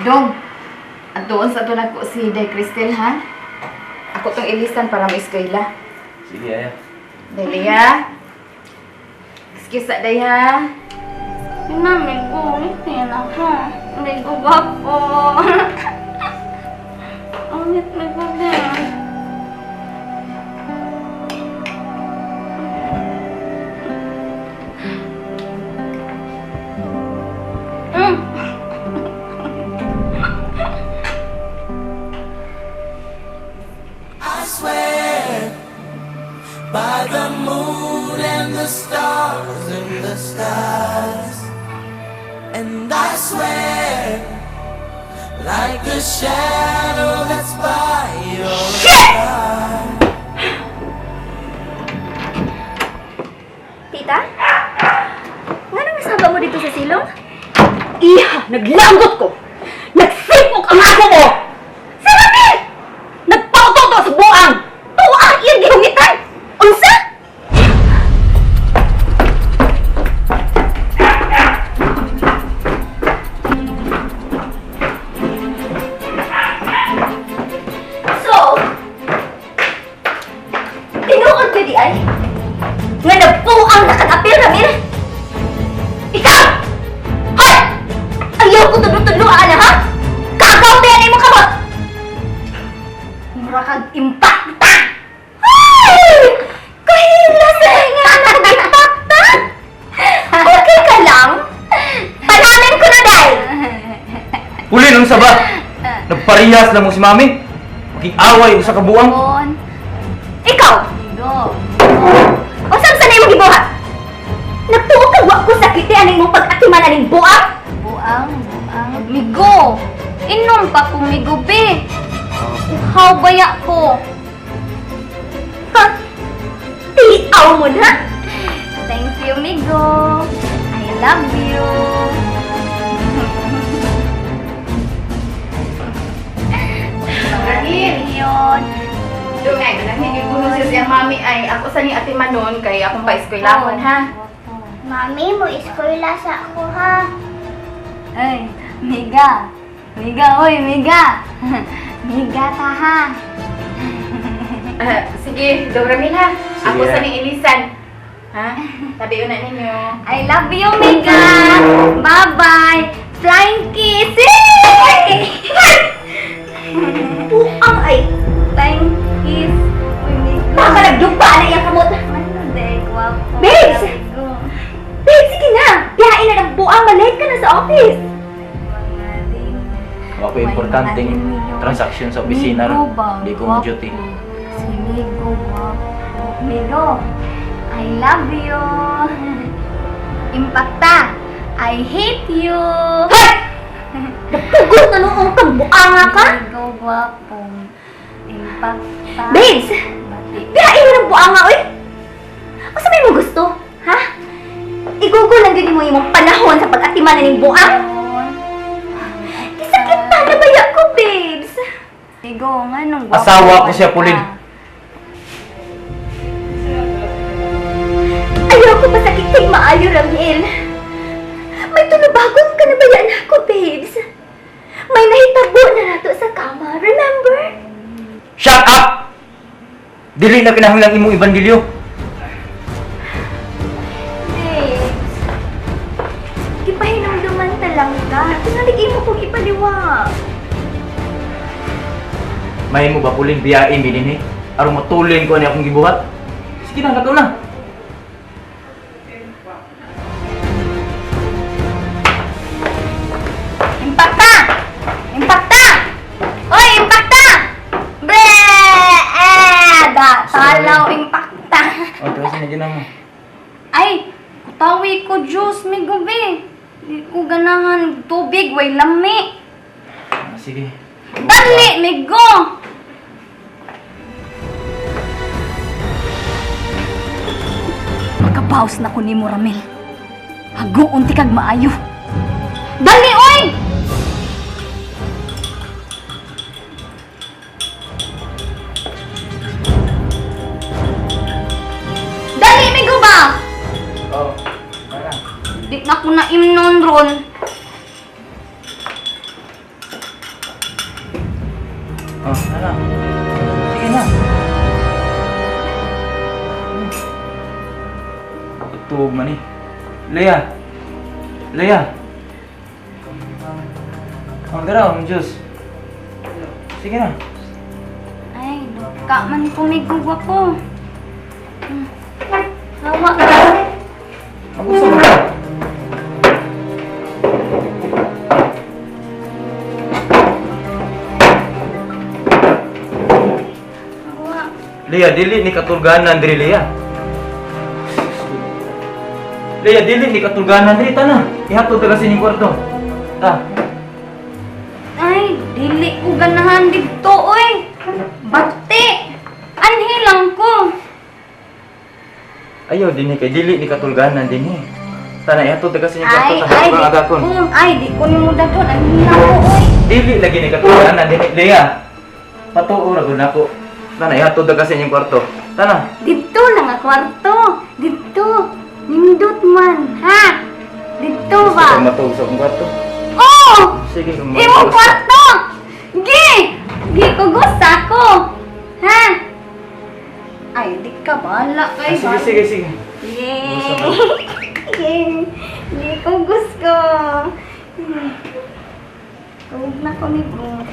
Dong, at doon sa to nagko si Day Cristel, ha? Ako tong ilisan para mo-eskwela. Sige, aya. Day Lea. Excuse sa day, ha? Namin ko, ngiti na ako. Hindi ko gwapo. Ang ngiti ko din. I swear by the moon and the stars in the skies. And I swear, like the shadow that's by your side. Tita? Nga nang nasaba mo dito sa silong? Iha! Naglanggot ko! Nagsipok ang ako mo! Si Ramil! Nagpauto-to sa buang! Tuang iyang gihungitan! Unsa? So, tinuod ka di ay? Nga nagpuang na kang apil, Ramil! Ikaw! Hoy! Ayaw ko tudlo-tudlo, ana, ha? Kagaw na yan imong kamot! Mura kag impakta! Ay! Kahila sa nga na kag impakta! Okay ka lang? Panamin ko na, day! Pulin, unsa ba? Nagparehas lang mo si Mami. Makig-away usa ka buang. Bon. Ikaw! Migo. Unsa sa imong gibuhat? Nagtuo ka wa ko sakiti aning mong pag-atiman aning buang? Buang, buang. Migo. Inom pa ko, Migo, be. Uhaw baya ko. Ha? Tiaw mo na? Thank you, Migo. I love you. Ramil! Yun. Dong, ay, manahigil ko nun siya siya, mami, ay, ako sa ni Ate Manon, kay akong pa-eskwelahon, ha? Mami, mo eskwela sa ako ha. Ay, Miga. Miga, oy, Miga. Miga ta ha. Ah, sige, Dong Ramil, ha? Sige. Ako sa ni ilisan. Ha? Tabi na ninyo. I love you, Miga. Bye-bye. Flying kiss. Buang ay! Flying kiss. Uy, Migo. Baka nagdupa na iyang kamot. Ano, de, gwapo. Babes! Migo. Babe, sige na! Biyain na ng buang, malate ka na sa office! Wa ko importanteng transaction sa opisina Migo ron. ba? Di ko mo duty. Si Migo, gwapo. Migo, I love you. Impacta, I hate you. Hoy! Nagpugot na noong kang buanga ka? Migo, gwapo. Impacta. Babes! Bati. Biyain na ng buanga, oy! Unsa may mo gusto? Ha? Igugol lang yun mo imong panahon sa pag-atiman na ning buang? Kisakit pa na baya ko, babes! Migo, nga nung gwapo. Asawa ko siya, Pulin. Ayaw ko pasakit kay maayo, Ramil. May tulubagon ka na ba yan ako, babes? May nahitabo na nato sa kama, remember? Shut up! Dili na kinahanglan imong ebanghelyo. Babes, gipahinumduman ta lang ka. Tingalig mo kong ipaliwa. May mo ba pulin biyae mi dinhi? Aron matulin ko ani akong gibuhat. Sige na, lakaw na. Impacta! Impacta! Oy, impacta! Bre! Eh, da, talaw, impacta. O, tuwa sa na mo. Ay, kutawi ko juice, may gabi. Di ko ganahan tubig, way lami. Ah, sige. Dali, migo! Magkabaos na ko ni mo, Ramil. Haguon ti kag maayo. Dali, oy! Dali, migo ba? Oh, tara. Di na ko na imnon ron. Tuog man eh. Leia! Leia! Ang dara, ang Diyos. Sige na. Ay, duka man ko may ko. Hawa ka. Ang gusto mo ka? Hawa. Leia, dili ni katulganan diri, Leia. Leia, dili ni katulganan diri tana. Ihatod ta kasi ning kwarto. Ta. Ay, dili ko ganahan dito, oy. Bati. Anhi lang ko. Ayaw dinhi kay dili ni katulganan dinhi. Tana, ihatod ta kasi ning kwarto Ay, ta. ay, Ang di agakon. ko. Ay, di ko nimo dadon. Anhi lang ko, oy. Dili lagi ni katulganan dinhi, Leia. Patuo ra gud nako. Tana, ihatod ta kasi ning kwarto. Tana. Dito lang ang kwarto. Dito. Nindot man, ha? Dito Gusto ba? kang matuog sa akong kwarto. Oh! Sige, kung Imong matuog. kwarto! Gi! Gi ko gusto ko. Ha? Ay, di ka bahala Ah, kay sige, sige, sige. Yay! Yay! Di ko gusto. Huwag na ko ni Bro.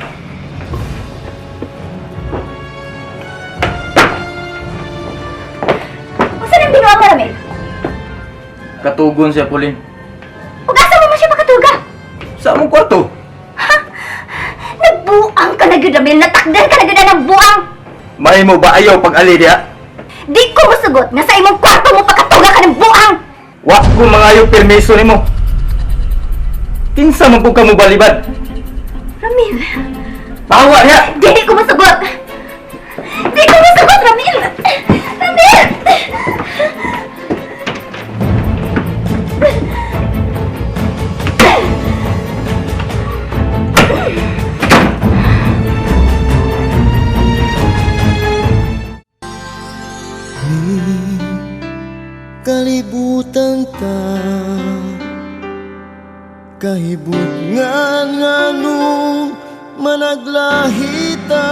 Unsa nang binuang mo, Ramil? Katugon siya, Pauline. Ug asa mo man siya makatuga? Sa among kwarto. Nagbuang ka na gyud, Ramil. Natakdan ka na gyud ng buang. Mahimo ba ayaw pag-ali diha? Di ko musugot nga sa imong kwarto mo pakatuga ka ng buang. Wa ko mangayo permiso nimo. Kinsa man pud ka mo balibad? Ramil, Tawa niya. dili ko musugot. Di ko musugot, Ramil. Ramil! Kalibutan ta Kahibutngan nganong managlahita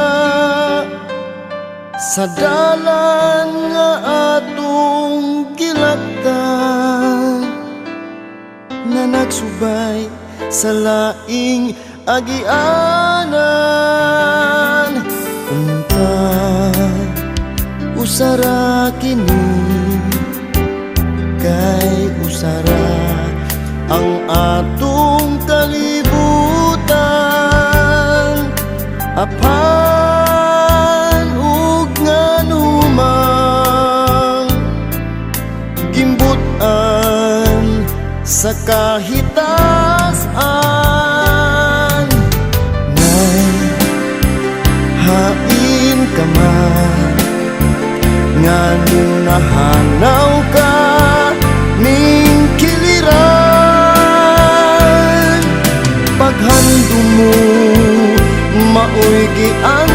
sa dalan nga atong gilaktan na nagsubay sa laing agianan. Unta usara kini kay usara ang atong kalibutan, apan ug nganumang gimbutan sa kahitasan. Nay, hain ka man, nganong nahanaw ka ning kiliran? Paghandom mo maoy giandan.